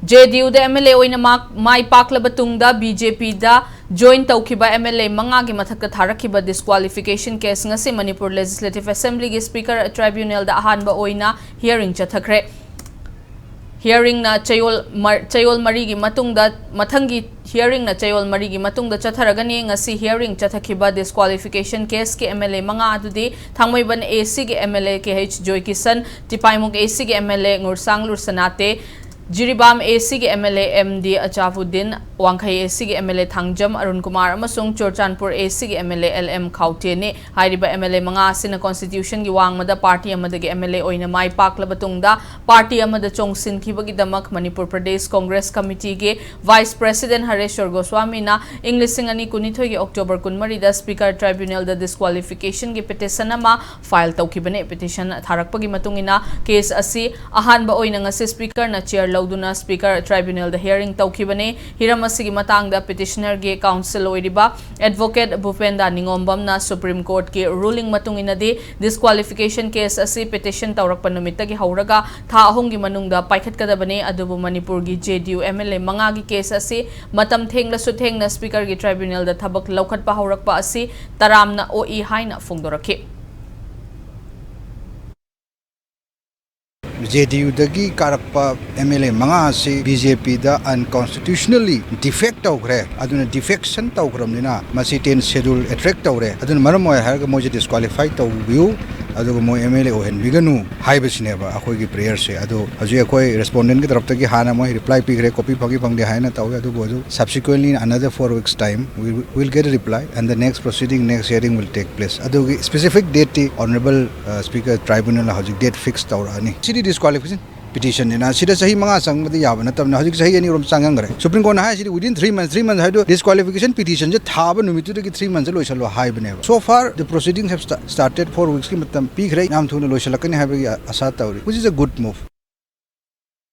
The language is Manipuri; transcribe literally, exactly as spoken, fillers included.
ꯖꯦ ꯗꯤ ꯌꯨꯗ ꯑꯦꯝ ꯑꯦꯜ ꯑꯦ ꯑꯣꯏꯅ ꯃꯥꯛ-, ꯃꯥꯏ ꯄꯥꯛꯂꯕ ꯇꯨꯡꯗ ꯕꯤ ꯖꯦ ꯄꯤꯗ join ꯇꯧꯈꯤꯕ ꯑꯦꯝ ꯑꯦꯜ ꯑꯦ ꯃꯉꯥꯒꯤ ꯃꯊꯛꯇ ꯊꯥꯔꯛꯈꯤꯕ disqualification case ꯉꯁꯤ ꯃꯅꯤꯄꯨꯔ Legislative Assemblyꯒꯤ Speaker Tribunalꯗ ꯑꯍꯥꯟꯕ ꯑꯣꯏꯅ hearing ꯆꯠꯊꯈ꯭ꯔꯦ꯫ Hearingꯅ ꯆꯌꯣꯜ ꯃ-, ꯆꯌꯣꯜ ꯃꯔꯤꯒꯤ ꯃꯇꯨꯡꯗ, ꯃꯊꯪꯒꯤ hearingꯅ ꯆꯌꯣꯜ ꯃꯔꯤꯒꯤ ꯃꯇꯨꯡꯗ ꯆꯠꯊꯔꯒꯅꯤ꯫ ꯉꯁꯤ hearing ꯆꯠꯊꯈꯤꯕ disqualification caseꯀꯤ ꯑꯦꯝ ꯑꯦꯜ ꯑꯦ ꯃꯉꯥ ꯑꯗꯨꯗꯤ ꯊꯥꯡꯃꯩꯕꯟ ꯑꯦ ꯁꯤꯒꯤ M L A K H Joykishan, Tipaimukh A ꯁꯤꯒꯤ ꯑꯦꯝ ꯑꯦꯜ ꯑꯦ ꯉꯨꯔꯁꯥꯡ ꯂꯨꯔꯁꯅꯥꯇꯦ, ꯖꯤꯔꯤꯕꯥꯝ ꯑꯦ ꯁꯤꯒꯤ M L A M D Achabuddin, Wangkhei A ꯁꯤꯒꯤ M L A Thangjam Arun Kumar ꯑꯃꯁꯨꯡ ꯆꯨꯔꯆꯥꯟꯄꯨꯔ ꯑꯦ ꯁꯤꯒꯤ M L A L M ꯈꯥꯎꯇꯦꯅꯤ꯫ ꯍꯥꯏꯔꯤꯕ ꯑꯦꯝ ꯑꯦꯜ ꯑꯦ ꯃꯉꯥ ꯑꯁꯤꯅ constitutionꯒꯤ ꯋꯥꯡꯃꯗ party ꯑꯃꯗꯒꯤ ꯑꯦꯝ ꯑꯦꯜ ꯑꯦ ꯑꯣꯏꯅ ꯃꯥꯏ ꯄꯥꯛꯂꯕ ꯇꯨꯡꯗ party ꯑꯃꯗ ꯆꯣꯡꯁꯤꯟꯈꯤꯕꯒꯤꯗꯃꯛ ꯃꯅꯤꯄꯨꯔ ꯄ꯭ꯔꯗꯦꯁ ꯀꯣꯡꯒ꯭ꯔꯦꯁ ꯀꯃꯤꯇꯤꯒꯤ Vice President ꯍꯔꯦꯁ꯭ꯋꯔ ꯒꯣꯁ꯭ꯋꯥꯃꯤꯅ ꯏꯪ ꯂꯤꯁꯤꯡ ꯑꯅꯤ ꯀꯨꯟꯅꯤꯊꯣꯏꯒꯤ October ꯀꯨꯟꯃꯔꯤꯗ Speaker Tribunalꯗ disqualificationꯒꯤ petition ꯑꯃ file ꯇꯧꯈꯤꯕꯅꯤ꯫ Petition ꯊꯥꯔꯛꯄꯒꯤ ꯃꯇꯨꯡ ꯏꯟꯅ case ꯑꯁꯤ ꯑꯍꯥꯟꯕ ꯑꯣꯏꯅ ꯉꯁꯤ Speakerꯅ chair ꯂꯧꯗꯨꯅ Speaker Tribunalꯗ hearing ꯇꯧꯈꯤꯕꯅꯤ꯫ ꯍꯤꯔꯝ ꯑꯁꯤꯒꯤ ꯃꯇꯥꯡꯗ petitionerꯒꯤ counsel ꯑꯣꯏꯔꯤꯕ Advocate ꯚꯨꯄꯦꯟꯗꯥ ꯅꯤꯉꯣꯝꯕꯝꯅ Supreme Courtꯀꯤ ruling ꯃꯇꯨꯡ ꯏꯟꯅꯗꯤ disqualification case ꯑꯁꯤ petition ꯇꯧꯔꯛꯄ ꯅꯨꯃꯤꯠꯇꯒꯤ ꯍꯧꯔꯒ ꯊꯥ ꯑꯍꯨꯝꯒꯤ ꯃꯅꯨꯡꯗ ꯄꯥꯏꯈꯠꯀꯗꯕꯅꯤ꯫ ꯑꯗꯨꯕꯨ ꯃꯅꯤꯄꯨꯔꯒꯤ J D U M L A ꯃꯉꯥꯒꯤ case ꯑꯁꯤ ꯃꯇꯝ ꯊꯦꯡꯂꯁꯨ ꯊꯦꯡꯅ Speakerꯒꯤ Tribunalꯗ ꯊꯕꯛ ꯂꯧꯈꯠꯄ ꯍꯧꯔꯛꯄ ꯑꯁꯤ ꯇꯔꯥꯝꯅ ꯑꯣꯛꯏ ꯍꯥꯏꯅ ꯐꯣꯡꯗꯣꯔꯛꯈꯤ꯫ ꯖꯦ ꯗꯤ ꯌꯨꯗꯒꯤ ꯀꯥꯔꯛꯄ ꯑꯦꯝ ꯑꯦꯜ ꯑꯦ ꯃꯉꯥ ꯑꯁꯤ ꯕꯤ ꯖꯦ ꯄꯤꯗ unconstitutionally defect ꯇꯧꯈ꯭ꯔꯦ꯫ ꯑꯗꯨꯅ defection ꯇꯧꯈ꯭ꯔꯕꯅꯤꯅ ꯃꯁꯤ ten schedule attract ꯇꯧꯔꯦ꯫ ꯑꯗꯨꯅ ꯃꯔꯝ ꯑꯣꯏꯔꯦ ꯍꯥꯏꯔꯒ ꯃꯣꯏꯁꯦ disqualify ꯇꯧꯕꯤꯌꯨ, ꯑꯗꯨꯒ ꯃꯣꯏ ꯑꯦꯝ ꯑꯦꯜ ꯑꯦ ꯑꯣꯏꯍꯟꯕꯤꯒꯅꯨ ꯍꯥꯏꯕꯁꯤꯅꯦꯕ ꯑꯩꯈꯣꯏꯒꯤ prayerꯁꯦ꯫ ꯑꯗꯣ ꯍꯧꯖꯤꯛ ꯑꯩꯈꯣꯏ respondentꯀꯤ ꯇꯔꯞꯇꯒꯤ ꯍꯥꯟꯅ ꯃꯣꯏ reply ꯄꯤꯈ꯭ꯔꯦ, copy ꯐꯪꯉꯤ ꯐꯪꯗꯦ ꯍꯥꯏꯅ ꯇꯧꯋꯦ꯫ ꯑꯗꯨꯕꯨ ꯑꯗꯨ subsequently in another four weeks time we will get a reply and the next proceeding, next hearing will take place. ꯑꯗꯨꯒꯤ specific dateꯇꯤ Honourable Speaker Tribunalꯅ ꯍꯧꯖꯤꯛ date fix ꯇꯧꯔꯛꯑꯅꯤ꯫ ꯁꯤꯗꯤ disqualification petitionꯅꯤꯅ ꯁꯤꯗ ꯆꯍꯤ ꯃꯉꯥ ꯆꯪꯕꯗꯤ ꯌꯥꯕ ꯅꯠꯇꯕꯅ ꯍꯧꯖꯤꯛ ꯆꯍꯤ ꯑꯅꯤ ꯑꯍꯨꯝ ꯆꯪꯍꯟꯈ꯭ꯔꯦ꯫ Supreme Courtꯅ ꯍꯥꯏꯁꯤꯗꯤ within three months, three months ꯍꯥꯏꯗꯣ disqualification petitionꯁꯦ ꯊꯥꯕ ꯅꯨꯃꯤꯠꯇꯨꯗꯒꯤ three monthsꯁꯦ ꯂꯣꯏꯁꯜꯂꯣ ꯍꯥꯏꯕꯅꯦꯕ꯫ So far the proceedings have sta-, started, four weeksꯀꯤ ꯃꯇꯝ ꯄꯤꯈ꯭ꯔꯦ, ꯌꯥꯝ ꯊꯨꯅ ꯂꯣꯏꯁꯜꯂꯛꯀꯅꯤ ꯍꯥꯏꯕꯒꯤ ꯑ-, ꯑꯁꯥ ꯇꯧꯔꯤ, which is a good move꯫